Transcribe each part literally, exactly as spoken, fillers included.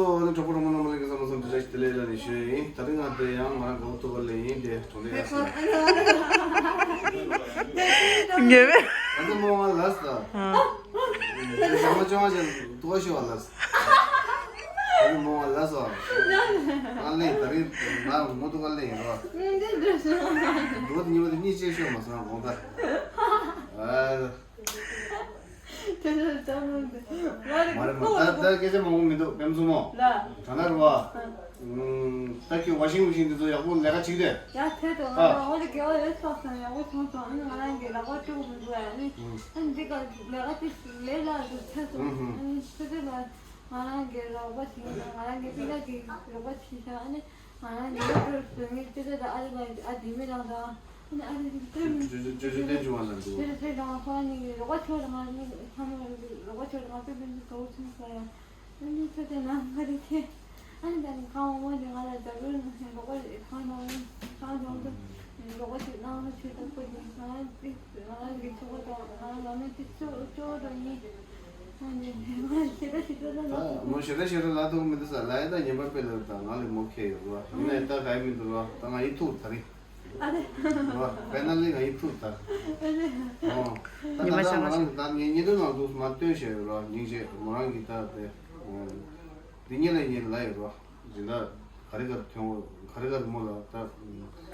ཨོ་ནི་གྲོགས་པོ་གྲོགས་མོ་རྣམ་པ་ལྷན་རྒྱས་ཚང་མ་སོང་དེ་རེ་ཞིག་དེ་ལས་ལ་ནི་ཞུ་ཡིན། ད་རིང་ང་དེ་ཡང་ང་རང་དགའ་བོ་ཐུག་པ་ལས་ཡིན་དེ་གྲོང་སྡེ་ཡག་སོང་། ངེས་པས། ང་ཚོ་མོ་ང་ལ་ས། ཨ། ཞག་མ་ཅོ་ང་ཅན་ཐུག་པ་ཞུ་བ་ལ་ས། ང་ཚོ་མོ་ང་ལ་ས། ང་ལས་ད་རིང་ང་མོ་ཐུག་པ་ལས་ཡིན་རོ། འདུག་ཉི་མ་དེ་གཉིད་ཅེས་ཤོད་མ་སོང་དགོངས་དག་ཨ། དེ་ལ་ལྟ་མོ་འདི། ང་མ་རེད་མ་ད་ད་སྐད་ཆ་མང་པོ་མི་འདུག་པེམ་ཚོ་མོ། ལ། ག་ན་རུ་བ། ཨ། ད་ཁྱོད་ཝ་ཤིང་ཝ་ཤིང་འདི་ཚོ་ཡག་པོ་ལས་ཀ་བྱེད་དེ། ཡ་ཐད་དོ་ང་ཨ། ད་ཧོ་ལ་དགེ་བ་ཡོད་ཚོགས་སོང་ཡག་པོ་བྱུང་སོང་ཨ་ནི་ང་རང་གི་ལག་པ་སྤྲུག་མི་འདུག་ཨ་ནི། ཨ། ཨ་ནི་འདི་ག་ལས་ཀ་དེ་ལས་ལ་འདུག་ཐད་སོང་ཨ་ཨ་ནི་ཆུ་ཚོད་ལ་ང་རང་གི་རོགས་པ་བྱེད་ཀྱི་ང་རང་གི་སྤུན་ཟླ་གི་རོགས་པ་བྱེད་ཤག་ཨ་ནི། ང་རང་ཉིད་སྤྲོད་བཟོས་ངེས་ཅི་ལྟར་ཨ་རི་ལ་ཨ་དེ་མི་རང་དང་ཨ་ནི་ཨ་རི་ལ་སྤྲོད་མི་ཅོ་ཅོ་ཅོ་ཅོ་བསྟན་བྱུང་བ་ལ་འདུག་ཅོ་ཅོ་བསྟན་བྱུང་བ་ཁོ་རང་ཉིད་ཀྱི་རོགས་པ་ཆོག་རེད་ང་ནི་ཚང་མ་རོགས་པ་ཆོག་རེད་ང་དཔེ་དཔེ་འདི་གའུ་ཆུང་ས་ཡ་ཨ་ནི་ཚོ་དེ་ནང་ང་རི་ཁྱེད་ཨ་ནི་ད་ནི་ཁང་བ་མོ་དེ་ང་ལ་ད་རུང་རོགས་པ་ཁང་ནང་ཁང་ནང་དུ་རོགས་པ་ཅིག་གནང་ན་ཆོས་ཐབས་པོ་དེ་ང་རང་ཅིག་ང་རང་གི་ཆོག་པ་དང་ང་རང་ལ་མེད་དེ་ཅོ་ཅོ་རོ་ཡིན། ད་མོ་ཞེ་དྲག་ཞེ་དྲག་ལབ་ཐུབ་མི་འདུག་ས་ལ་ཡ་ད་ཉན་པ་དཔེ་ལབ་ད་ང་ལས་མོ་ཁྱད་ཡོད་རོ། ཡིན་ནའི་ད་ག་ཡི་མི་འདུག་རོ། ད་ང་ཡི་ཐུག་ད་རེད། ཨ་རེད། རོ་དཔེར་ན་ལས་ང་ཡི་ཐུག་ད། ཨ་རེད། ཨོ། ད་ཉི་མ་ད་ཤར་མ་མོ་རང་ཤར། གི་ད་ངའི་བརྙན་ཐུང་ནང་འདུག་མ་སྟོན་ཞེས་ཡོད་རོ། སྙིང་རྗེ་མོ་རང་གི་ད་དེ། འདི་ཉིད་ལ་ཉིད་ལ་ཡོད་རོ། སྦྱིན་བདག་ག་རེ་ག་རེ་ཐོན་འོ་ག་རེ་ག་རེ་མོ་ལ་ད་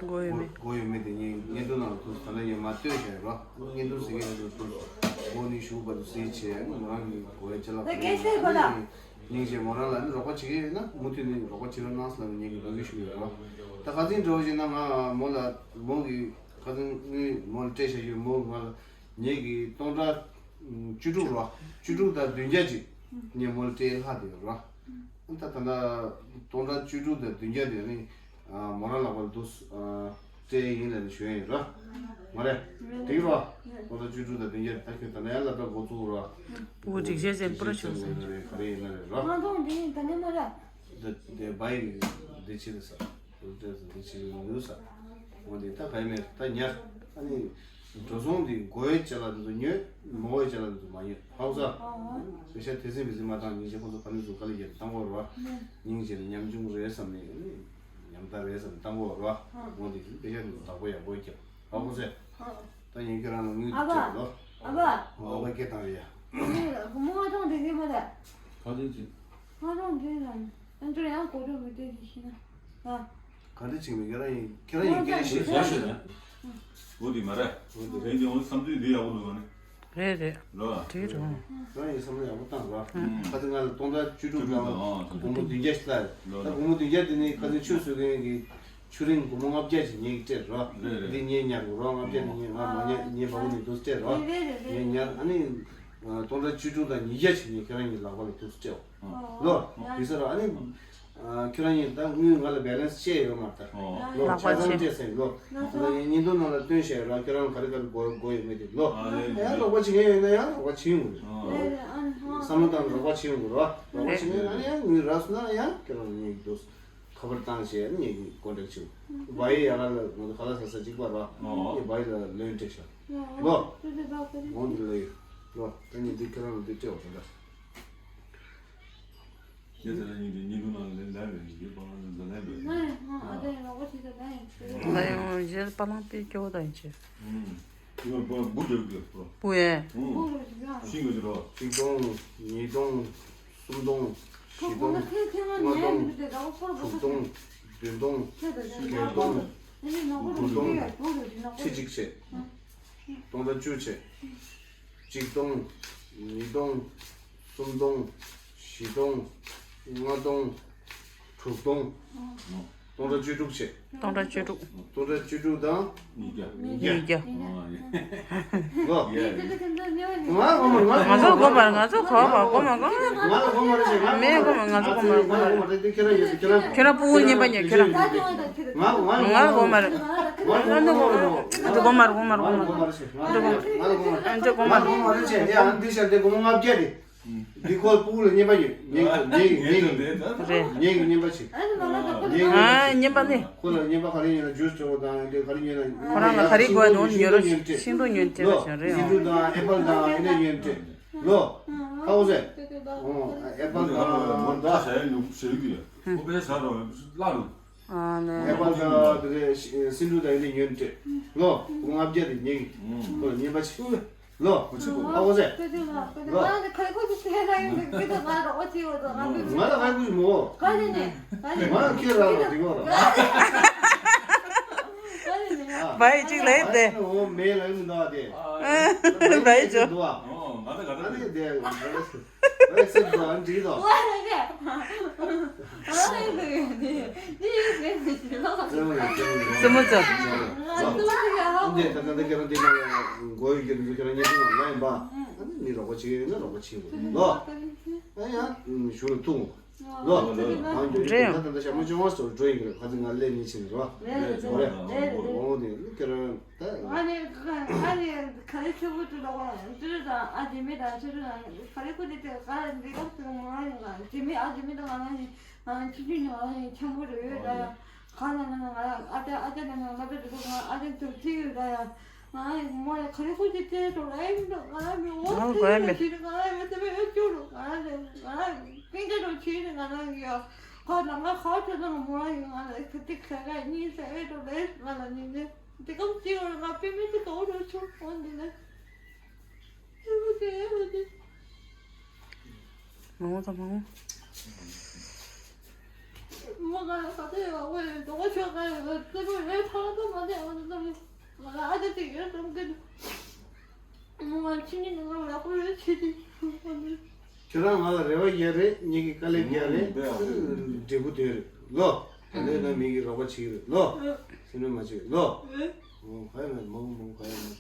མགོ་ཡོད་མེད། མགོ་ཡོད་མེད་དེ་ངས་བརྙན་ཐུང་ནང་ལ་ཐུག་ད་ལ་ངས་མ་ལྟོས་བྱས་རོ། བརྙན་ཐུང་ཟེར་གྱི་རེད་འདུག་མགོ་ནས་གཞུག་བར་དུ་གཟིགས་བྱས་མོ་རང་གི་མགོ་ཡ་ཅི་ལ་ག་རེ་ཡིན་ན་སྙིང་རྗེ་མོ་རང་ལ་ནི་རོགས་པ་བྱེད་ཀྱི་ཡོད་ན་མུ་མཐུད་ནས་རོགས་པ་བྱེད་རོགས་གནང་ཟེར་ལ་ངས་ཀྱི་འབོད་སྐུལ་ཞུ་གི་ཡོད་རོ། ད་ཁ་སང་འདྲ་བོ་བྱས་ན་ང་མོ་ལ་མོ་གི་ཁ་སང་ངས་མོ་ལ་སྤྲད་བཞག་ཡོད་མོ་ང་ལ་ངས་ཀྱི་སྟོང་ཕྲག་བཅུ་དྲུག་རོ། བཅུ་དྲུག་དང་བདུན་བརྒྱ་ཅིག་ངས་མོ་ལ་སྤྲད་ལྷག་དེ་ཡོད་རོ། ད་ད་ལྟ་སྟོང་ཕྲག་བཅུ་དྲུག་དང་བདུན་བརྒྱ་དེ་ནི་མོ་རང་ལག་པར་འདུག་སྤྲད་ཡིན་ལབ་ནས་ཞུ་ཡ་ཡིན་ར། མ་རེད། འགྲིག་རོ། སྟོང་ཕྲག་བཅུ་དྲུག་དང་བདུན་བརྒྱ་ད་ཁྱོད་ད་ནས་ཡར་ལབ་ད་འགོ་བཙུགས་རོ། སྤུ་གུ་སྒྲིག་ཆས་ཅན་སྤུ་ར་ཆུང་ས་རེད་ག་རེ་ཡིན་ན་རེད་རོ། ང་ཚོ་འདི་ཡིན་ད་ནས་མ་ར། འདི་འདི་བ་ཡི་འདི་ཕྱི་རེད་ས། འདི་ཕྱི་རེད་ཡོད་ས། འོ་འདི་ད་བ་ཡི་མེད་ད་ཉར་ཨ་ནི། འགྲོ་སོང་འདི་མགོ་བའི་ཅ་ལག་འདི་ཚོ་ཉོས། མོ་བའི་ཅ་ལག་འདི་ཚོ་མ་ཉོས། ཧ་གོ་ས། ཨོ། པེ་ཤ་དེ་སེམས་བི་ཟི་མ་བཏང་ཉིན་ཤས་ཁོ་ཚོ་ཕ་ནི་ཚོ་དཀའ་ལས་བརྒྱབ་བཏང་གོ་རོ། ཉིན་གཅིག་ལ་ཉམ་ཆུང་རེད་བསམ་ནས་ཉམ་ཐག་རེད་བསམ་ནས་བཏང་གོ་རོ། འོ་འདི་པེ་ཤ་འདི་ཚོ་བདག་པོ་ཡག་པོ་བརྒྱབ། ཧ་གོ་ས། ད་ཉིན་ཁྱེད་རང་ལ་དངུལ་ཨ་ཕ། སྤྲད་ལོ། ཨ་ཕ། ཨོ་ཁ་སྐད་བཏང་རེད་ཡ། ངས་ལ་སྒོར་མོ་ལྔ་སྟོང་དེ་ངས་མ་ད། ག་དུས་ཅིག་ལྔ་སྟོང་དེ་ལ་ཨ་འདྲ་ཡང་སྒོར་སྒྲུབ་མི་སྤྲད་ཞིག་ཤི་ན། ཨ། ག་འདྲ་བྱེད་མི་ཁྱེད་རང་ཡིན་ཁྱེད་རང་ཡིན་སྐད་ཆ་བཤད་ཤོད་ན། འོ་དེ་མ་རེད། འོ་དེ་རེད་དེ་འོ་བསམ་ཚུལ་འདི་ཡག་པོ་འདུག་ཨ་ནི། རེད་རེད། ལོ། དེ་རེད། ཁྱེད་རང་ཡིན་བསམ་བློ་ཡག་པོ་བཏང་རོགས། ཁ་ཚིག་ང་ལ་སྟོང་ཕྲག་བཅུ་དྲུག་བཅུ་དྲུག་དང་དང་སྒོར་མོ་བདུན་བརྒྱ་ཞིག་ལ། ལོ་ད་ལོ། སྒོར་མོ་བདུན་བརྒྱ་དེ་ནི་ཁ་ཚིག་ཆུ་བཟོ་མཁན་གྱི་ཆུ་རིན་སྒོར་མོ་ལྔ་བརྒྱ་ཞིག་ངེད་ཀྱིས་སྤྲད་རོགས། རེད་རེད། འདི་ངས་ཉར་དགོས་རོགས་ལྔ་བརྒྱ་དེ་ངས་ང་མ་ཉར་ངས་བ་མོ་ནས་འདུག་སྤྲད་རོགས། ངས་ཉར་ཨ་ནི། སྟོང་ཕྲག་བཅུ་དྲུག་དང་ཉིས་བརྒྱ་ཞིག་ངས་ཁྱེད་རང་གི་ལག་པ་ལ་འདུག་སྤྲད་འོ། ལོ། དེ་ཟེར་རོགས་ཨ་ནི། ཁྱེད་རང་ཡིན་ད་དངུལ་ང་ལ་བེ་ལན་སི་བཅད་ཡོད་མ་རེད་ད། ལོ། ལག་པ་ཆ་ཚང་ཆེ། སྤྲད་ཟེར་ལོ། ད་ངས་བརྙན་ཐུང་ནང་ལ་སྟོན་བཤད་ར་ཁྱེད་རང་ག་རེ་ག་རེ་དགོས་དགོས་ཡོད་མེད་དེ་ལོ། ཡང་རོགས་པ་བྱེད་མཁན་ཡོད་ན་ཡང་རོགས་པ་བྱེད་ཡོང་གི་རེད། བསམ་བློ་བཏང་རོགས་པ་བྱེད་ཡོང་གི་རེད་བ། རོགས་པ་བྱེད་མཁན་ཡོད་ན་ཡང་དངུལ་རག་སོང་ན་ཡང་ཁྱེད་རང་ངས་འདུག་ཁ་པར་བཏང་བྱས་ངས་ཀོན་ཊེག་བྱེད། བ་ཡི་ཡ་ར་ལ་ང་ཚོ་ཁ་ལག་ཟ་ས་གཅིག་པ་ར། ངས་བ་ཡི་ལ་ལོན་སྤྲད་ཤག་ལོ། འོང་འདི་ལ་ཡོད་ལོ། ད་ངས་འདི་ཁྱེད་རང་ལ་འདི་སྤྲད་འོ་དེ་འདྲ། ཁྱེད་ཚོ་ལ་ཉིན་དེ་ཉིན་དུ་ནང་ལ་ལན་ལན་རེ་ཡོད་པ་ང་ཚོ་འཛམ་གླིང་པའི། ང་ཡང་ང་ཨ་ཏེ་རོགས་པ་བྱེད་ས་ད་ཡིན་ཟེར། ང་ཡང་གཞན་པ་ལང་པའི་སྐྱོ་བོ་ད་ཡིན་ཆེ། ཨུམ། ཁྱེད་ཚོ་བུ་བུ་རྒྱབ་རྒྱབ་པོ། བུ་ཡེ། ཨུམ། བུ་རུ་ཞིག་ཡང་། ཤིང་གི་རོ། གཅིག་སྟོང་། ཉིས་སྟོང་། གསུམ་སྟོང་། བཞི་སྟོང་། ལྔ་སྟོང་། དྲུག་སྟོང་། བདུན་སྟོང་། དགུ་སྟོང་། ཁྲི་གཅིག་བྱས། སྟོང་ཕྲག་བཅུ་བྱས། གཅིག་སྟོང་། ཉིས་སྟོང་། གསུམ་སྟོང་། བཞི་སྟོང་། ལྔ་སྟོང་། དྲུག་སྟོང་། སྟོང་ཕྲག་བཅུ་དྲུག་བྱས། སྟོང་ཕྲག་བཅུ་དྲུག་སྟོང་ཕྲག་བཅུ་དྲུག་དང་། ཉིས་བརྒྱ། ཉིས་བརྒྱ། ལོ། ང་ལ་གོ་མ་རེད། ང་ཚོ་གོ་མ་རེད། ང་ཚོ་གོ་མ་གོ་མ་གོ་མ། ང་ལ་གོ་མ་རེད་ཟེར། ང་མེད་གོ་མ། ང་ཚོ་གོ་མ་རེད། ང་ལ་གོ་མ་རེད། ཁྱེད་རང་ཡོད་ཁྱེད་རང་། ཁྱེད་རང་སྤུ་གུ་རྙིང་པ་ཉོས་ཁྱེད་རང་། ང་ང་ལ་གོ་མ་རེད། ང་ཚོ་གོ་མ་རེད། ང་ཚོ་གོ་མ་རེད། ང་ལ་གོ་མ་རེད། ང་ཚོ་གོ་མ་རེད། ང་ལ་གོ་མ་རེད། ང་ཚོ་གོ་མ་རེད། ང་ལ་གོ་མ་རེད་ཟེར། ཡ་འདི་ཤར་དེ་སྒོར་མོ་ལྔ་བརྒྱ་རེད། འདི་ཁོ་སྤུ་གུ་ལ་རྔན་པ་ཉོས། ངེད་ཀྱི་ངེད་ཀྱི་ངེད་ཀྱི་ངེད་ཀྱི་རྔན་པ་བྱེད། ངེད་ཀྱི་ཨ་རྔན་པ་ནི། ཁོ་ལ་རྔན་པ་ག་རེ་ཉོས་ན་ཇུས་སྤྲོད་པ་དང་དེ་ག་རེ་ཉོས་ན། ཁོ་རང་ལ་ག་རེ་དགོས་འདུག་ཉོས་རོགས། ཤིང་ཏོག་ཉོས་སྤྲད་རོགས་བྱུང་རེད། ལོ། སིན་ཏུ་དང་ཨེ་པལ་དང་ཨེ་ནས་ཉོས་སྤྲད། ལོ། ཧ་གོ་སོང་། ཨོ་ཨེ་པལ་དང་མོ་ད་ཟ་ཡ་ལུག་ཟ་ཡ་གི་ཡ། ཨོ་པེ་ཟ་རོ་ལ་རུ། ཨ་ནི། ཨེ་པལ་དང་དེ་གའི་སིན་འབྲུ་དང་ཡིན་དེ་ཉོས་ཏེ། ལོ། ཁོ་ལྔ་བརྒྱ་དེ་ཉེ་གི། ཁོ་ཉེ་པ་ཆེ་གི། ལོ། ཁོ་ཆེ་གི། ཨ་ཁོ་ཟེ། ལོ། ང་ལ་ཁ་ཁོ་ཆེ་ཟེར་ན་ཡིན་གི་ད་ང་རོགས་པ་བྱེད་འོ་ད་ང་མི། ང་ལ་ཁ་ཁོ་ཆེ་མོ། ག་ནས་ནས། ག་ནས་ང་ཁྱེད་རང་ལ་དེ་གོ་ར། ག་ནས་ནས། བའི་གཅིག་ལས་དེ། ཨོ་མེ་ལ་ཡིན་ད་དེ། བའི་ཅོ། ཨོ་ང་ད་ག་ད་དེ། ཨེ་སེ་ཌི་ཨན་འགྲིག་དོ། སེ་མོ་ཙོ། ད་ང་ནི་ང་ནི་ག་རེ་ཆེ་བོ་དུ་ལོག་པ་ཅི་རེད་ད་ཨ་ཅེ་མེད་ད་ཆེ་རེད་ད་ག་རེ་ཁུ་དེ་དེ་ག་འདི་ག་དེ་མེད་ཨ་ཅེ་མེད་ད་ང་ནི་ང་ཆུང་ཆུང་ནི་ང་ནི་ཆེན་པོ་རེད་ད་ཡ། ག་ན་ན་ན་ང་ཨ་ཅེ་ཨ་ཅེ་ན་ན་ང་ད་དེ་ང་ཨ་ཅེ་དུ་ཅི་ཡོད་ད་ཡ། ང་མོ་ཡ་ག་རེ་ཁུ་དེ་དེ་དུ་ལ་ཡིན་ད་ང་མི་འོ་དེ་ང་མི་ང་མི་དེ་མི་ཨེ་ཅོ་རུ་ང་ང་ང་ཀིང་ཀ་དུ་ཅི་ནི་ང་ན་ཡ། ག་ན་ང་ག་ཅེ་ན་མོ་ཡ་ང་ལ་ཁ་ཏིག་ཁ་ག་ཉིན་ས་ཨེ་དུ་ལས་ང་ལ་ཉིན་ནི། དེ་གམ་ཅི་ཡོད་ང་པེ་མེ་དེ་ག་འོ་རུ་ཆུ་འོ་འདི་ལ། ཨེ་མ་དེ་ཨེ་མ་དེ། མང་བོ་དང་མང་བོ། མ་ག་ལ་ས་དེ་ཡོད་འོ་ཡོད་དོ་ཆོ་ག་ཡོད་དེ་རུ་རེ་ཐང་དུ་མ་དེ་འོ་འདི་ལ། ང་ཨ་དེ་དེ་ཡོད་དམ་གི། མོ་ང་ཕྱི་ཉིན་ང་ལ་ཁོ་ཡོད་ཆེ་དེ་འོ་འདི། ཁྱེད་རང་ང་ལ་རེ་བ་རྒྱག་རེད། ངེད་ཀྱི་དཀའ་ལས་རྒྱག་རེད། འབྲས་བུ་དེ་རེད་ལོ། ད་ལས་ན་མི་གི་རོགས་པ་བྱེད་ཀྱི་རེད་ལོ། སེམས་ཁྲལ་མ་བྱེད་ལོ། མོ་ག་ཡ་མེད་མོ་མོ་ག་ཡ་མེད།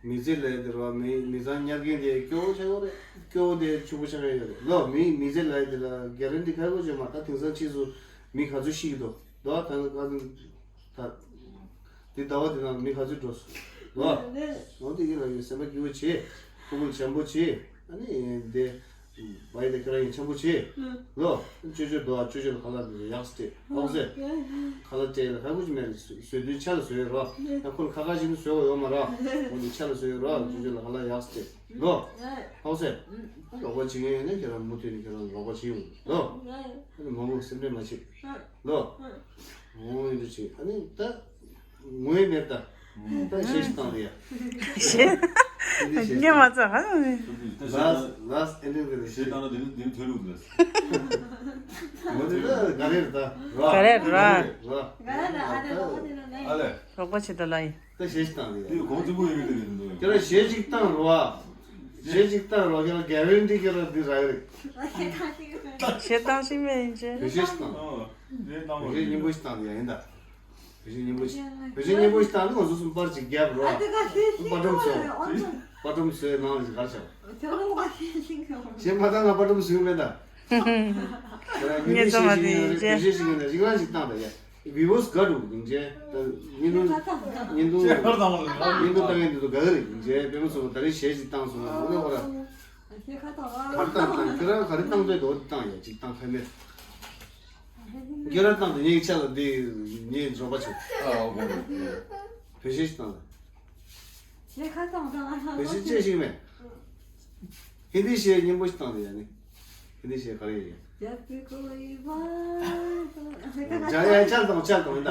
མི་ཚེ་ལས་དེ་རོ་མི་མི་ཚང་ཉར་མཁན་དེ་སྐྱོ་བོ་ཆགས་ཡོད་རེད། སྐྱོ་བོ་དེ་ཕྱུག་པོ་ཆགས་ཡོད་རེད་ལོ། མི་མི་ཚེ་ལས་དེ་ལ་གྷ་རན་ཊི་ག་གོ་བྱེད་མ། ད་དེང་སང་ཕྱིས་སུ་མི་ག་ཚོད་ཤི་གི་འདུག་འདུག་ད་ནི་ག་ཚོད་ད། དེ་ཟླ་བ་དེ་ནང་མི་ག་ཚོད་འགྲོ་སོང་ལོ། འོ་དེ་གི་ལ་ཡོད་སེམས་པ་སྐྱིད་པོ་བྱེད། ཐུགས་ཁུར་ཆེན་པོ་བྱེད། ཨ་ནི་དེ་བའི་དེ་ཁྱེད་རང་ཡིན་ཆེན་པོ་བྱེད་ལོ། ཅོ་ཅོ་འདུག་ཨ། ཅོ་ཅོ་ལ་ག་ལ་འདུག་ཡག་སྟེ་ཨོ་སེ། ག་ལ་སྤྲད་ལ་ག་གུ་ཅི་མེད་ལ་བཟོས་དུས་ཆ་ལ་བཟོས་རོགས། ཡང་ཁོ་ལ་ཁ་ཁ་ཞིག་ནི་བཟོས་གོ་ཡོད་མ་རོགས། འོ་དེ་ཆ་ལ་བཟོས་རོགས། ཅོ་ཅོ་ལ་ག་ལ་ཡག་སྟེ་ལོ། ཨོ་སེ། རོགས་པ་བྱེད་མཁན་ཡིན་ན་ཁྱེད་རང་མུ་མཐུད་ནས་ཁྱེད་རང་རོགས་པ་བྱེད་ཡོང་ལོ། ཨ་ནི་མ་འོངས་སེམས་ཁྲལ་མ་བྱེད་ལོ། འོང་ཡིན་དུ་ཆེ། ཨ་ནི་ད་ངོས་མེད་ད། ད་གཞས་ཤིག་བཏང་རེད་ཡ། གཞས། ངས་མ་ཚད་ཧ་ལས་ནི། ལཱསི་ལཱསི་ཨེན་ཌིང་གི་གཞས་བཏང་ན་དེ་ནི་དེ་ནི་ཐོས་ལུགས་རེད། ངོ་དེ་ད་ག་རེ་རེད་ད་ར། ག་རེ་ར། ར། ཨ་ལས། རོགས་པ་བྱེད་ད་ལ་ཡིན། ད་གཞས་ཤིག་བཏང་རེད་ཡ། དེ་གོང་ཆེན་པོ་ཡོད་གི་དེ་རེད་འདུག་ཁྱེད་རང་གཞས་ཤིག་བཏང་རོགས་ཨ། གཞས་ཤིག་བཏང་རོགས། ཁྱེད་རང་གྷ་རན་ཊི་ཁྱེད་རང་འདི་རག་གི་རེད། གཞས་བཏང་ཤིག་མེད་ཡིན་ཅེ། བོད་གཞས་ཤིག་བཏང་། བོད་གཞས་སྙན་པོ་ཞིག་བཏང་ཡ་ཡིན་ད། བོད་གཞས་སྙན་པོ་ཞིག་བོད་གཞས་སྙན་པོ་ཞིག་བཏང་ནི་ང་ཚོ་གསུམ་པར་ཅིག་རྒྱབ་རོགས། ཨ་དེ་ག་ཞེས་ཞིག་པར་སྒྲོམ་བཟོས། པར་སྒྲོམ་བཟོས་ནང་ལ་གར་བཞག་ཁྱོད་རང་ག་ཞེས་ཞིག་གཞས་མ་བཏང་ན་པར་སྒྲོམ་བཟོས་མེད་ད། ངེད་ཚང་མ་དེ་ཡིན་ཅེ། བོད་གཞས་ཤིག་ཡིན་ན་རིག་རང་ཞིག་བཏང་ད་ཡ། བི་ཝར་སི་དགའ་འདུག་སྙིང་རྗེ། ད་བརྙན་ཐུང་བརྙན་ཐུང་བརྙན་ཐུང་ལྟ་མཁན་དེ་ཚོ་དགའ་གི་རེད། སྙིང་རྗེ་དཔེ་མི་སྲིད་པ་ད་རེས་གཞས་ཤིག་བཏང་སོང་ན་འོ་ན་འོ་ར། གར་བཏང་བཏང་། ཁྱོད་རང་ག་རེ་བཏང་འདོད་འདུག་འོ་དེ་བཏང་ཡ། ཅིག་བཏང་ཁ་མེད། ཁྱོད་རང་བཏང་དེ་ངའི་ཆ་ལ་འདི་ངའི་འབྲོག་པ་ཆུ། ཨ་འོ་གོ་རེད། བོད་གཞས་ཤིག་བཏང་ད། བོད་གཞས་ཅི་ཞིག་མེད། ཧིན་དི་གཞས་སྙན་པོ་ཞིག་བཏང་དེ་ཡ་ནི། ཧིན་དི་གཞས་ག་རེ་ཡིན། जब कोई बात ཇ་ཡ་ཆལ་དང་ཆལ་དང་ཡིན་ད།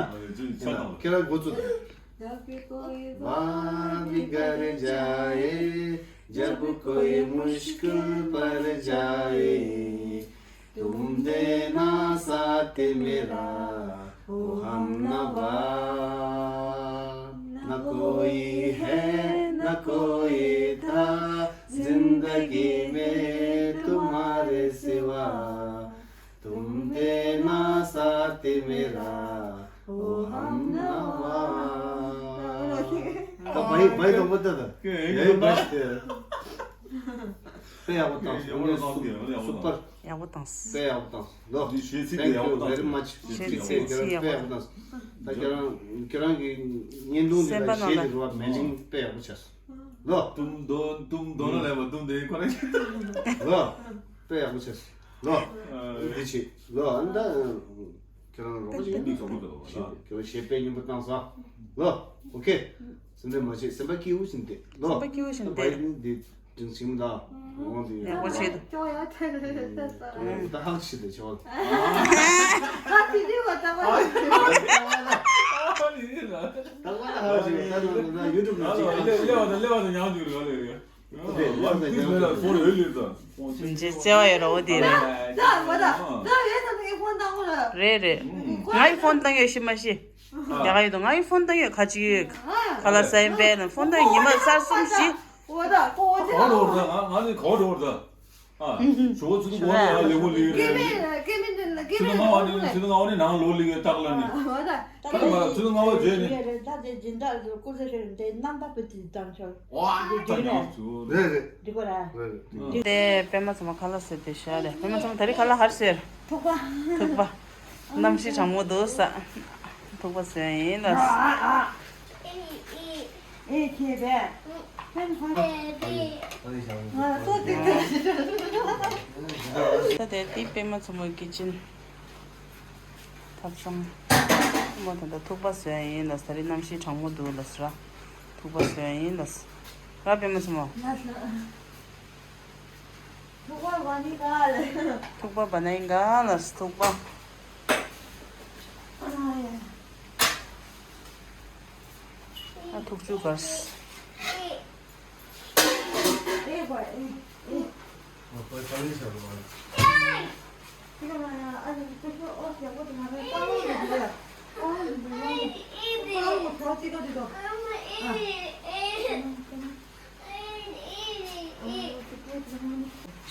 ཁྱེད་རང་འགོ་ཚུགས། जब कोई बात बिगड़ जाए, जब कोई मुश्किल पड़ जाए, तुम देना साथ मेरा, ओ हमनवा। न कोई है, न कोई था, जिंदगी में तुम्हारे सिवा। तुम देना साथ मेरा, ओ हमनवा। ད་བའི་བའི་དང་པོ་ད་ད། ཡ་ཡི་བའི་ཞིག་དེ། དཔེ་ཡག་པོ་བཏང་སོང་། ངས་སུ་པར། ཡག་པོ་བཏང་། དཔེ་ཡག་པོ་བཏང་། ལོ། འདི་གཞས་ཚིག་དེ་ཡག་པོ་བཏང་། Thank you very much། གཞས་ཚིག་དེ་དཔེ་ཡག་པོ་བཏང་། ད་ཁྱེད་རང་ཁྱེད་རང་གི་བརྙན་ཐུང་འདི་ལ་གཞས་དེ་རུ་བ་མེད་ཅིང་དཔེ་ཡག་པོ་བྱས་སོང་། ལོ། ཏུམ་དོ་ཏུམ་དོ་ན་ལས་པ་ཏུམ་དེ་ཁོ་རང་། ལོ། དཔེ་ཡག་པོ་བྱས་སོང་། ལོ། འདི་བྱེད། ལོ། ཨ་ནི་ད་ཁྱེད་རང་རོགས་པ་ཅིག་ཡིན་ན་ཁྱེད་རང་གཞས་དཔེ་སྙན་པོ་བཏང་སོང་། ལོ། ཨོ་ཁེ། སེམས་ཁྲལ་མ་བྱེད། སེམས་པ་སྐྱིད་པོ་བྱས་ཏེ། ལོ། སེམས་པ་སྐྱིད་པོ་བྱས་ཏེ། ད་བའི་འདི་ ཅིང་ཆིང་མི་ད། འོང་དེ་ཡོད། ཡག་པོ་བྱེད་འདུག་ད་ཧག་ཆི་དེ་ཆོག་ད་ང་ལ་ཧག་ཆི་ད་ང་ཡུ་ཊུབ་ནང་ཅིག་ཧག་ཆི། ལེ་བ་དང་ལེ་བ་དང་ཉང་དུ་རེད། ལེ་རེད། ད་ལེ་བ་དང་ཉང་དུ་རེད། ཇེ་བརྩེ་བ་ཡོད་རོ་དེ་རེད། རེད་རེད། ང་ཡི་ཕོན་བཏང་ཡོད་ཤི་མ་ཤི། ཡག་ཡོད་དོ། ང་ཡི་ཕོན་བཏང་ཡོད། ཁ་ཅིག་ཡོད། ཁ་ལག་ཟ་ཡིན་པས་ན་ཕོན་བཏང་ཡོད། ཉི་མ་གསར་གསུམ་བཞི། ག་བ་འགྲོ་བར་ད། ང་ང་ནི་ག་བ་འགྲོ་བར་ད། ཨ། ཞོགས་ཚུལ་དུ་གོ་ནས་ཡང་ལེགས་པོ་ལེགས་རེད། ཚུལ་དུ་ང་བ་ནི་ཚུལ་དུ་ང་བ་ནི་ནང་ལོག་ལེགས་ཡོད་སྟག་ལ་ནི། ཁ་ལ་མ་ལ་ཚུལ་དུ་ང་བ་བརྗོད་ནི། ད་དེ་སྦྱིན་བདག་གི་སྐུ་ཚེ་ཁྲིར་འདི་རྣམ་པ་བུ་དེ་དང་ཆོག་ཝ་ད་ཉག་ཚུལ། རེད་རེད། འདི་གོ་ར། རེད་རེད། དེ་པད་མ་ཚང་མ་ཁ་ལག་ཟེར་དེ་ཤ་རེད། པད་མ་ཚང་མ་ད་རེས་ཁ་ལག་ཧར་ཟེར། ཐུག་པ། ཐུག་པ། གནམ་གཤིས་གྲང་མོ་འདུག་ས། ཐུག་པ་ཟོས་ཡིན་ལ། ཨེ་ཁྱེད་པས། ཕན་ཕན། ང་ལ་ལྟོས་ཏེ་ལྟོས། ད་དེ་དེ་པད་མ་མཚོ་མོའི་ཀི་ཅན། ཐབ་ཚང་། མོ་ད་ལྟ་ཐུག་པ་བཟོས་ཡིན་ལ། ད་རེས་གནམ་གཤིས་གྲང་མོ་འདུག་ལ་ཟེར། ཐུག་པ་བཟོས་ཡིན་ལ། ར་པད་མ་མཚོ་མོ། ཐུག་པ་བ་ནི་ག་ལ། ཐུག་པ་བ་ནི་ག་ལ་ཐུག་པ། ཨ་ཡ། ཨ་ཐུག་ཆུ་གར།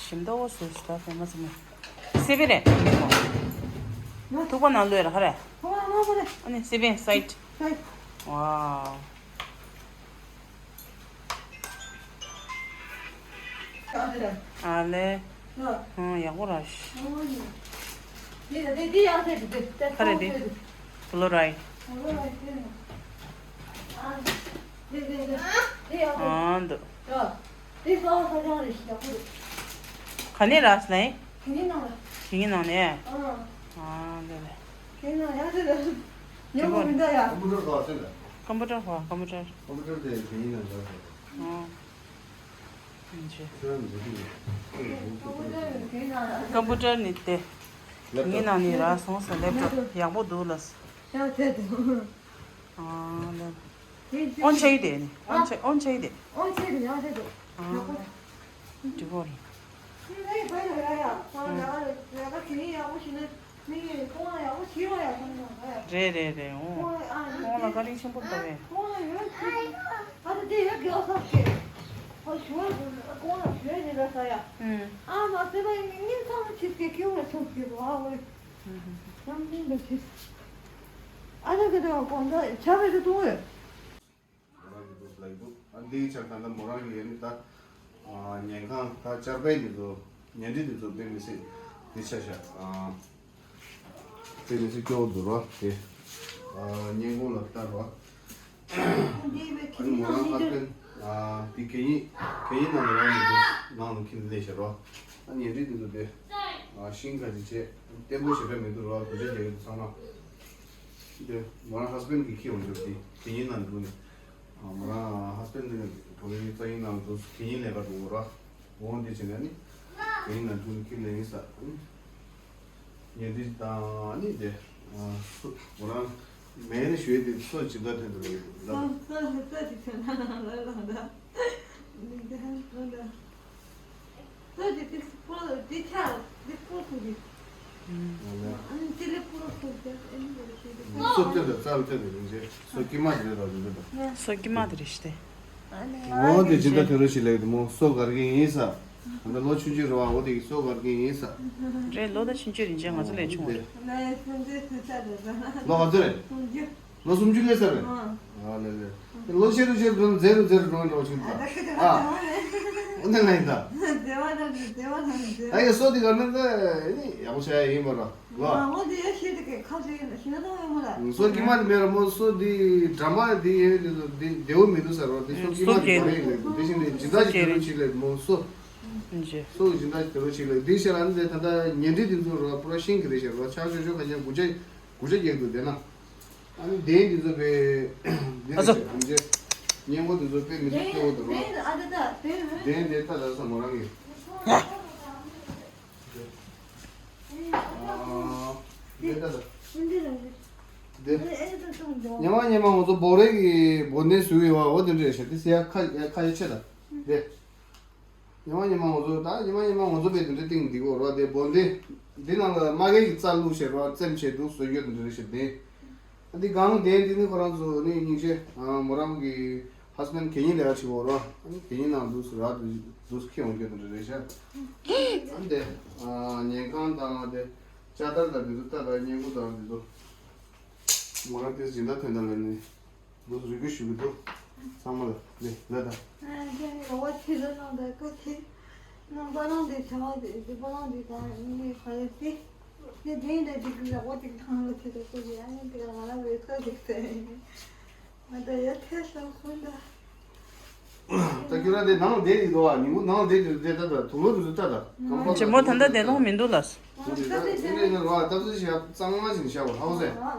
ཞིམ་ཏོག་ཙམ་ཟ་ད་མ་ཟ་མ། སི་པན་རེད། ཐུག་པ་ནང་ལོས་ར་ཁ་རེད། ཨ་ནི་སི་པན་སའིད། ཝའོ། ཨ་ལེ། ཧང་ཡག་པོ་ར་ཤི། ཁ་རེ་དེ། བུ་ལོ་རའི། ཨ་འདུག་ག་ནས་རག་སོང་ལེ། དེ་ནང་ནས། ཨ་ལེ་ལེ། ཀམ་པུ་ཊར་ཧོ། ཀམ་པུ་ཊར། ཀམ་པུ་ཊར། ཨ། ཀམ་པུ་ཊར་ནི་དེ། ངའི་ནང་ནས་རག་སོང་ས། ལེབ་ཊོབ་ཡག་པོ་འདུག་ལ། ཨ་ལེ། ཨོན་ཆེ་དེ་ནི། ཨོན་ཆེ། ཨོན་ཆེ་དེ། ཨ། འགྲིག་གོ་རེད། རེད་རེད་རེད། འོང་། ཁོང་ལ་བཀའ་དྲིན་ཆེན་པོ་ལྟ་བས། ཨ་འདིའི་ཆར་ད་ལྟ་མོ་རང་གི་ཡོད་ནི་ད། ཉལ་ཁང་ད་ཅར་པའི་འདི་ཚོ་ཉལ་ཁྲི་འདི་ཚོ་དཔེ་མི་སྲིད་འདི་ཆ་བཞག་དཔེ་མི་སྲིད་སྐྱོ་བོ་འདུག་རོ་དེ། སྔས་མགོ་ལ་ལྟ་རོ། ཨ་ནི་མོ་རང་ཧ་སྤེན། འདི་གད་སྙིགས་གད་སྙིགས་ནང་ལ་རང་ཡོད་འདུག་ནང་ལ་ཁྱེར་ནས་བཞག་རོ། ཨ་ཉལ་ཁྲི་འདི་ཚོ་དེ་ཤིང་ཁ་ཅིག་བྱས་བརྟན་པོ་ཞེ་དྲག་མི་འདུག་རོ། དེ་འདྲ་རྒྱག་གི་འདུག་ཚང་མ། དེ་མོ་རང་ཧ་སྤེན་གྱིས་ཁྱེར་ཡོང་རྒྱུ་དེ་གད་སྙིགས་ནང་འདུག་ནས། མོ་རང་ཧ་སྤེན་འདི་ནས་བོད་མིའི་རྩ་ཡིན་ནང་དུ་གད་སྙིགས་ལས་ཀ་འགྲོ་གི་ར། འོང་འདི་བྱས་ནས་ནི། གད་སྙིགས་ནང་དུ་ནི་ཁྱི་ལས་ཡིན་ས། ཉལ་འདི་དང་ནི་དེ། སུ། མོ་རང་མེད་ནི་ཞུས་ཏེ་སོ་ཇི་འདྲ་ཐོན་འདུག་ལ། སོ་སོ་སོ་ཅིག་ཐོན་ན་ལ་ལ་ལ་ལ། འདི་འདི་ཧན་ཐོན་ད། སོ་དེ་དེ་སྤོ་དེ་ཆ་དེ་སྤོ་ཐུབ་ཀྱི། ཨ་ནི་དེ་ལས་སྤོ་ཐུབ་ཀྱི་ཨ་ནི་དེ་ལས་ཤེས་ཀྱི། སོ་སྟོན་དང་རྩལ་སྟོན་དང་ཡིན་ཚེ་སོ་དཀྱིལ་མ་དེ་རེད་དང་དེ་འདྲ་དང་། སོ་དཀྱིལ་མ་དེ་རེད་ཤི་སྟེ། འོ་དེ་ཇི་ལྟར་དེ་རུ་ཞིག་ལེགས་དེ་མོ་སོ་གར་གྱི་ཡིན་ས། ད་ལོ་ཆུང་ཆུང་རེད་བ། འོ་དེ་སོ་གར་གྱི་ཡིན་ས། རེད། ལོ་ད་ཆུང་ཆུང་རེད་ཅེ། ང་ཚོ་ལས་ཆུང་བ་རེད། ལོ་ག་ཚོད་རེད། ལོ་སུམ་ཅུ་སླེབས་ཚར་རེད། ཨ་ལེ་ལེ། ལོ་ཆེ་རུ་ཆེ་རུ་འགྲོ་མཛེས་རུ་མཛེས་རུ་འགྲོ་འགྲོ་ཆུང་ད། ཨ། འོ་ན་ང་ཡིན་ད། ཨ་ཡ་སོ་དེ་ག་ནི་ད་ནི་ཡག་པོ་ཆགས་ཡ་ཡིན་པ་ར། ལོ། སོ་དཀྱིལ་མ་དེ་མེད་ར་མོ། སོ་དེ་འགྲམ་པ་དེ་ཡེ་དེ་ཚོ་དེ་བདེ་བོ་མི་འདུག་ཟེར་རོ། དེ་སོ་དཀྱིལ་མ་དེ་ག་རེ་ཡིན་ལེ། དེ་བཞིན་དེ་སྦྱིན་བདག་ཅིག་དེ་རུ་ཅིག་ལེ་མོ་སོ། སོ་གི་སྦྱིན་བདག་ཅིག་དེ་རུ་ཅིག་ལེ། དེ་ཤེས་ར་ནི་དེ་ད་ལྟ་ཉལ་ཁྲི་དེ་ཚོ་ར་པུ་ར་ཤིང་གི་རེད་ཤེས་རོ། ཆག་ཤོ་ཤོ་ག་ཉན་དགུ་ཆ་དགུ་ཆ་རྒྱག་འདུག་དེ་ན། ཨ་ནི་དེ་འདི་ཚོ་པའི་འདི་ཨ་ཚོ། རེད་ཤེས་ར་ནི་ཅེ། སྙན་པོ་དེ་ཚོ་དཔེ་མི་སྲིད་སྐྱོ་བོ་འདུག་རོ། དེན་དེ་ད་ད་ས་མོ་རང་གི། ཨ། དེ་ད་ད། དེ། ཉི་མ་ཉི་མ་ང་ཚོ་བོ་རེ་གི་བོ་ནེ་སུ་ཡི་བ་འོ་དེ་འདྲ་ཤ་དེ་སི་ཡ་ཁ་ཁ་ཡི་ཆེ་ད། དེ། ཉི་མ་ཉི་མ་ང་ཚོ་ད་ཉི་མ་ཉི་མ་ང་ཚོ་པའི་དེ་འདྲ་སྟེང་འདི་གོ་རོ་དེ་བོ་འདི། འདི་ནང་ལ་མ་གེ་གི་རྩ་བླུགས་བྱས་རོ་རྩེམ་བྱས་འདུག་བཟོ་རྒྱུ་དེ་འདྲ་ཞིག་དེ། འདི་གང་དེ་འདི་ནི་ཁོ་རང་ཚོ་ནི་སྙིང་རྗེ་མོ་རང་གི་ཧ་སི་བེན་གད་སྙིགས་ལས་ཀ་བྱེད་གོ་རོ། ཨ་ནི་གད་སྙིགས་ནང་འདུག་སུ་ར་འདུག་སུ་ཁྱེར་འོང་རྒྱུ་དེ་འདྲ་རེད་ཤག་ཨ་ནི་དེ་ཉལ་ཁང་དང་དེ་ལྕགས་དར་དང་འདི་ཚོ་ལྟ་དང་སྙིང་པོ་དང་འདི་ཚོ་མོ་རང་དེ་སྦྱིན་བདག་ཐོན་ད་ལ་ནི། འདུག་རེ་སྐུལ་ཞུ་གི་འདུག་ཚང་མ་ལ་ལེ་ལ་དང་། ཨ་ཁྱེད་ནི་རོགས་པ་ཁྲིད་ལ་གནང་དང་ཁོ་ཁྱེད་ནང་པ་ལང་དེ་བྱ་བ་དེ་དེ་པ་ལང་དེ་དང་ནི་ག་རེ་དེ་དེ་དེ་འདྲ་དེ་གི་རོགས་པ་དེ་གི་ཐང་ལ་ཁྲིད་དང་ཁོ་ཁྱེད་ཨ་ནི་དེ་ག་ང་ལ་བས་ཁོ་དེ་ཟེར་ང་ད་ཡ་ཐེ་སང་ཁོ་འདྲ། ད་ཁྱོད་རང་དེ་ནང་བསྡད་ཡིན་དོ་ཨ། ཉིན་གུང་ནང་བསྡད་དུས་བསྡད་ད་ད་དུག་ལོག་དུས་སུ་ལྟ་ད་གང་པ་ཇེ་མོ་ད་ལྟ་བསྡད་ལོང་མི་འདུག་ལ། དེ་འདྲ་ཡིན་ན་རོ་ཨ་སྟབས་བདེ་ཞིག་གཙང་མ་ཞིག་བཞག་པ་ཧའོ་སེ། ཨ་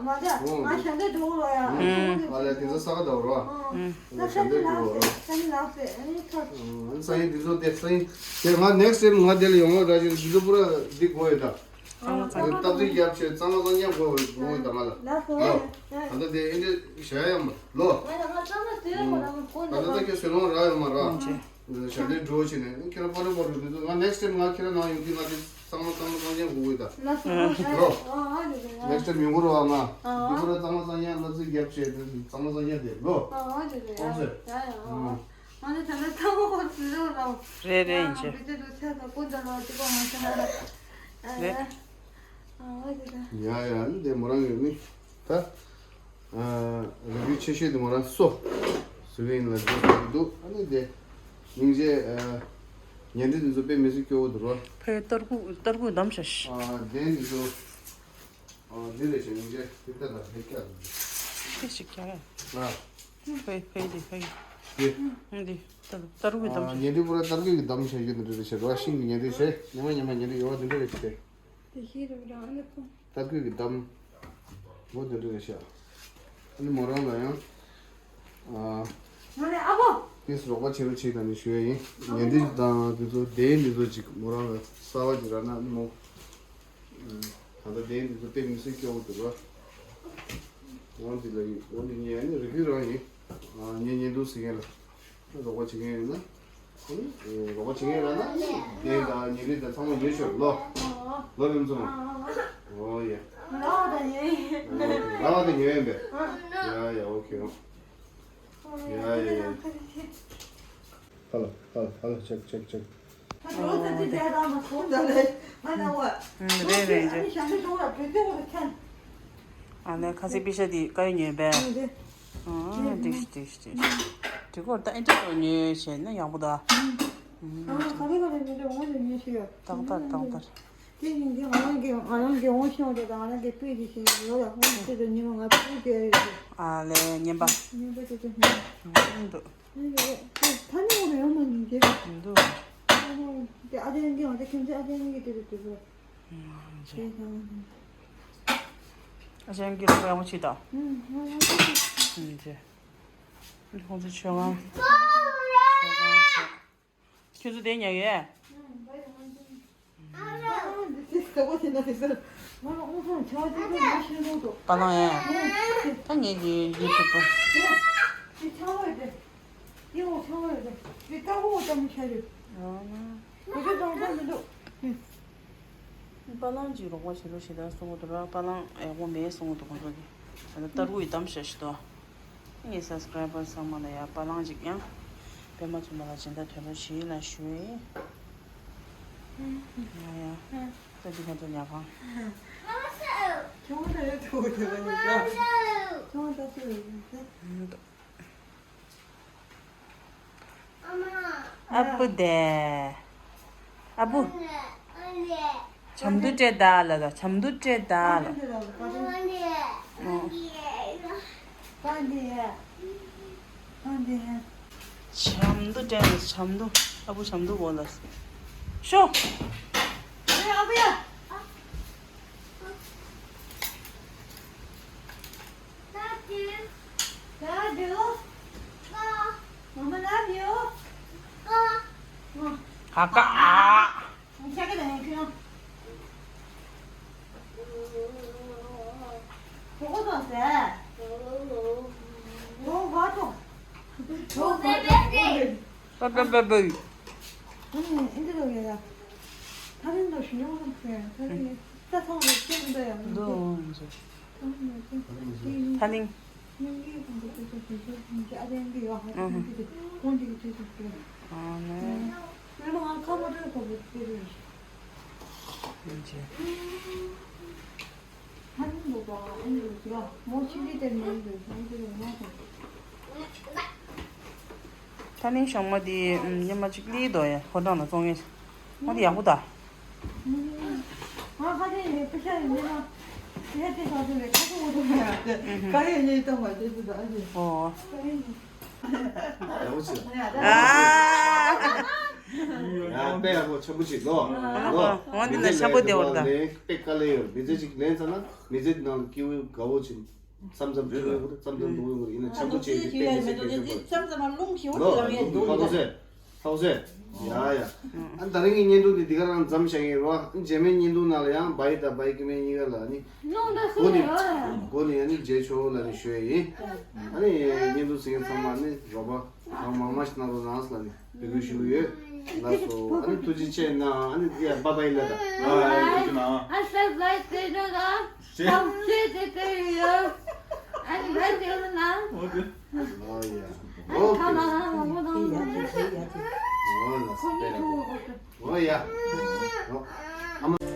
ལས་དེ་ཚོ་ས་ག་ད་རོ་ཨ། ཨ་ལས་ཞབས་འདེགས་འགྲོ་རོ་ཨ། ཨ་ས་ཡིན་དེ་ཚོ་དེ་ས་ཡིན་དེ་ང་ནེག་སི་ཊེམ་ང་དེ་ལ་ཡོང་བ་ར་ཅིག་དེ་ཚོ་པུ་ར་འདི་དགོས་ཡོད་ད། སྟབས་བདེ་རྒྱབ་ཆེ་གཙང་མ་གཙང་རྐྱང་དགོས་དགོས་ཡོད་ད་ང་ལ། ལོ་ད་ལྟ་དེ་ཨེ་འདྲ་བྱ་ཡ་མ་ལོ། ད་ལྟ་ད་ཁྱེད་སོལ་རླུང་རག་ཡོད་མ་རག་ཞབས་འདེགས་འགྲོ་བྱས་ནས་ཁྱེད་རང་པར་རེ་པར་རེ་འདུག་ང་ནེག་སི་ཊེམ་ང་ཁྱེད་རང་ནང་ཡོང་དུས་ང་དེ་གཙང་མ་གཙང་མ་གཙང་རྐྱང་དགོས་དགོས་ད། ལོ་ནེག་སི་ཊེམ་ཡོང་གི་རོགས་ང་འདི་པུ་ར་གཙང་མ་གཙང་རྐྱང་སློབ་ཚིགས་རྒྱབ་བྱས་དེ་གཙང་མ་གཙང་རྐྱང་དེ་ལོ། ཨོ་ཙེ། རེད་རེད་ཡིན་ཅེ། རེད་རེད་ཡིན་ཅེ། ཡ་ཡ་འདི་མོ་རང་ཡོད་མི་ད། རེ་བུའི་ཆེ་ཤོས་དེ་མོ་རང་སོ། ཟི་ལིང་ལ་འདུག་འདུག་ཨ་ནི་དེ། སྙིང་རྗེ། ཉལ་འདྲི་འདི་ཚོ་དཔེ་མི་སྲིད་སྐྱོ་བོ་འདུག་རོ། ཕའི་ཏར་ཀུ་ཏར་ཀུ་བསྡམས་ཤག་ཨ་དེ་འདི་ཚོ། ཨ་འདི་རེད་ཤག་སྙིང་རྗེ་དེ་ལྟ་ལ་ཧེ་ཀྱ་འདི། ཕའི་ཞིག་ཀྱ་རེད། ཨ། ཕའི་ཕའི་འདི་ཕའི། འདི། འདི་ཏར་ཏར་ཀུ་བསྡམས་ཤག་ཉལ་འདྲི་པུ་ར་ཏར་ཀུ་གི་བསྡམས་ཤག་ཡོད་འདི་རེད་ཤག་རོ་ཤིང་གི་ཉལ་འདྲི་ཤག་ཉི་མ་ཉི་མ་ཉལ་འདྲི་ཡོད་བ་འདི་འདྲ་རེད་ཤག་དེ་ཤེས་རབ་རང་ཨ་ནི་ཁོ། ལྟ་སྐུལ་གྱི་གཏམ། འོ་དེ་འདྲ་རེད་ཤག་ཨ་ནི་མོ་རང་ལ་ཡང་། ཨ། ང་ནི་ཨ་ཕོ། དེས་རོགས་པ་བྱེད་རོགས་བྱེད་དང་ནི་ཞུ་ཡ་ཡིན། ཉན་འདི་དང་དེ་ཚོ་དེ་འདི་ཚོ་ཅིག་མོ་རང་ལ་གསར་བ་ཅིག་རག་ན་ཨ་ནི་མོ། ད་ལྟ་དེ་འདི་ཚོ་དཔེ་མི་སྲིད་སྐྱོ་བོ་འདུག་ར། འོ་འདི་ལ་ཡིན་འོ་འདི་ཉན་ཡ་ནི་རེ་སྐུལ་རང་ཡིན། ཨ་ཉན་ཉན་འདུག་ཟེར་མཁན་ལ། རོགས་པ་བྱེད་མཁན་ཡོད་ན། ཨ་ནི་རོགས་པ་བྱེད་མཁན་ཡོད་ན་ནི་དེ་དང་ཉིན་རེ་དང་ཚང་མ་ཉོས་ཤོག་ལོ། ལོ་རིམ་ཚང་མ། ཨོ་ཡ། ར་བ་དང་ཉོས་ཡིན། ར་བ་དང་ཉོས་ཡིན་པས། ཡ་ཡ་ཨོ་ཁེ། ཡ་ཡ་ཡ། ཧ་ལོ་ཧ་ལོ་ཧ་ལོ་ཆེག་ཆེག་ཆེག་ཨ་ནི་ཨོ་དེ། ཨ་ནི་ཞབས་ཏོག་ལ་བོད་སྐད་བོ་ལ་ཁྱེན། ཨ་ནི་ཁ་སི་པི་ཤ་དེ་ཀ་ཡོ་ཉོས་པས། ཨ་ནི་དེ། ཨ་འགྲིག་ཤི་འགྲིག་ཤི་འགྲིག་ཤི། དེ་སྐོར་ད་ཨེ་འདྲ་ཏོ་ཉོས་བྱས་ན་ཡག་པོ་ད། ཨ་ག་རེ་ག་རེ་ཉོས་ཏེ་འོང་ནས་ཉོས་ཤི་ཡོད། ཏག་ཏག་ཏག་ཏག་དེ་ཡིན་གྱི་ང་རང་གི་ང་རང་གི་འོང་ཤོག་དེ་དང་ང་རང་གི་སྤུས་དེ་ཞིག་ཡོད་ལ་འོང་ཤོག་དེ་ཉི་མ་ང་སྤུས་དེ་ཡོད། ཨ་ལས་ཉན་པ། ཉན་པ་དེ་དེ་ཉན་འདུག་ཨ་ལས་དེ་ཐ་སྙད་འོང་ཡོང་མ་ཉན་གྱི། མི་འདུག་དེ་ཨ་ཅན་གྱི་ང་དེ་ཁྱིམ་མཚེས་ཨ་ཅན་གྱི་དེ་དེ་དེ་དེ། ཨ་ཅན་གྱི་ལོ་ཡག་པོ་བྱེད་དང་། ཨུམ། ཁོང་ཚོ་ཆོས་ཁང་། ཆོས་ཁང་བྱས། ཁྱོད་ཚོ་དེ་ཉལ་གི། པ་ལང་ཡ། ད་ངེད་ཀྱི་ཡུ་ཊུབ་པ། པ་ལང་གཅིག་རོགས་པ་བྱེད་རོགས་བྱེད་དང་གསུང་གི་འདུག་ར། པ་ལང་ཡག་པོ་མེད་གསུང་གི་འདུག་ཁོང་ཚོ་གིས། ད་ལྟ་ཏར་ཀུ་ཡི་གཏམ་བཤད་ཤི་ཏོ། ངའི་སབ་སི་ཀ་རའི་བར་ཚང་མ་ལ་ཡ་པ་ལང་གཅིག་ཡང་། པད་མ་བཙུན་མ་ལ་སྦྱིན་བདག་དོན་དུ་བྱིན་ལ་ཞུ་ཡིན། ཡ་ཡ། ད་འདི་ཁོང་ཚོ་ཉལ་ཁང་། ཁྱོད་ད་ཡོད་ཐུག་ཐུག་ལ་ཡོད་ད། ཁྱོད་ད་ཚོད་ཡོད་ད། ཨ་བུ་དེ། ཨ་བུ། ཆམ་དུ་སྤྲད་ད་ལ་ད་ཆམ་དུ་སྤྲད་ད་ལ། ཆམ་དུ་སྤྲད་ད་ཆམ་དུ། ཨ་བུ་ཆམ་དུ་འོ་ལ། ཤོ། ཨ་བུ་ཡ། ད་དུ། ད་དུ། ཁ་ཁ་ཨ། ཁྱེད་ཀྱི་ལན་ཁྱོད། གྲོགས་པོ་དང་ཟེར། གྲོགས་པོ་དང་། གྲོགས་པོ་དང་། པ་པ་པ་པ། ཨ་ནི་ཨིན་ཇི་ལོ་ཡ་ཡ། ཐ་རིང་ལོ་ཞུ་ཉོག་ལ་ཟེར། ཐ་རིང་ལ་ས་ཚང་ལ་སྐྱེ་མི་འདུག་ཡ། འདུག་ཟེར། ཐ་རིང་། ཐ་རིང་། ཐ་ནིང་ཞོགས་མ་དེ་ཉི་མ་གཅིག་ལི་དོ་ཡ་ཧོ་ཊལ་ལ་བཙོང་ངེས། ང་དེ་ཡག་པོ་ད། ཨོ། ཡག་པོ་ཆེ། ཨ། ཡ་དཔེ་ཡག་པོ་ཆེན་པོ་ཅིག་ལོ། ལོ། འོ་འདི་ལ་ཤ་པོ་དེ་བར་ད། དཔེ་དཀའ་ལས་ཡོད། མི་ཚེ་ཅིག་ལེན་ཚར་ན་མི་ཚེ་ནང་ལ་སྐྱིད་པོ་དགའ་བོ་ཅིག་མཚམས་མཚམས་སྐྱིད་པོ་ཡོད། མཚམས་མཚམས་སྡུག་ཡོད། ཡིན་ན་ཆེན་པོ་ཅིག་དཔེ་མི་ཚེ་སྐྱེལ་ཆེན་པོ་ཡོད། ལོ། ཧ་གོ་སོང་། ཧ་གོ་སོང་། ཡ་ཡ། ཨ་ད་རིང་གི་བརྙན་ཐུང་འདི་འདི་ག་རང་མཚམས་བཞག་ཡིན་རོ། རྗེས་མའི་བརྙན་ཐུང་ནང་ལ་ཡང་བའི་དང་བའི་ཀི་མའི་གཉིས་ཀ་ལ་ནི་སྒོ་ནས་སྒོ་ནས་ཡང་ནི་མཇལ་ཆོག་ལ་ནི་ཞུ་ཡ་ཡིན། ཨ་ནི་བརྙན་ཐུང་གཟིགས་མཁན་ཚང་མ་ནི་རོགས་པ་གང་མང་མང་ཞིག་གནང་རོགས་གནང་ལ་ནི་འབོད་སྐུལ་ཞུ་གི་ཡོད། ལགས་སོ། ཨ་ནི་ཐུགས་རྗེ་ཆེ་གནང་། ཨ་ནི་ཡ་བཱའི་བཱའི་ལབ་དང་། བཱའི་བཱའི། ཐུགས་རྗེ་གནང་། ཨ་ས་བཱའི་བཱའི་ལབ་དང་། ཨ་ནི་བཱའི་བཱའི་ལབ་དང་། ཨོ་ཡ། ཨོ་ཁ་ལ་ལ་ལ་ལ་ལ། ཨོ་ལ་སྤེ་ར། ཨོ་ཡ། ཨོ། ཨ་མ།